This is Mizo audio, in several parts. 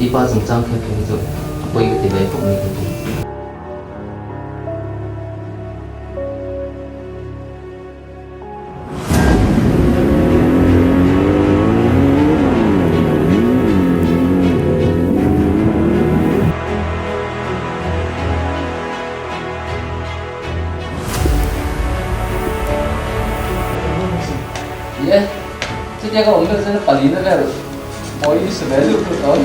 I pa chungchang kher kher hi chu a pawi ka ti ve khawp mai kei chu. Ni e, chutia ka awm ber chuan palina vel mawi i sa ve zeuh zeuh dawn.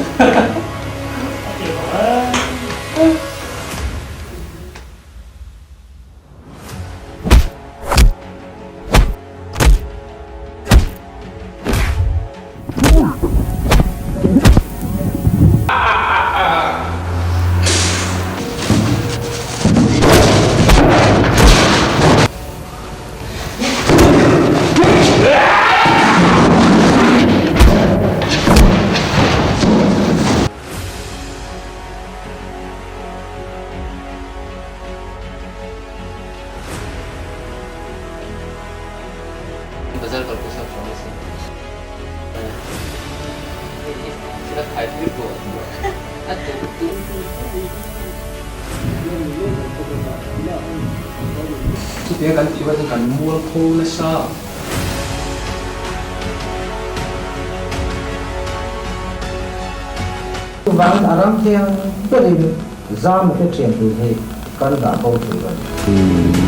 Bazar kal pawh sawn hram asin. Hei hi thil a khai tir duah duah a duh duh. Chutia kan tih rual chuan kan mualpho nasa. Chuvangin a ram thiang berin Zama te thian tur hi kan dah bo tur a ni.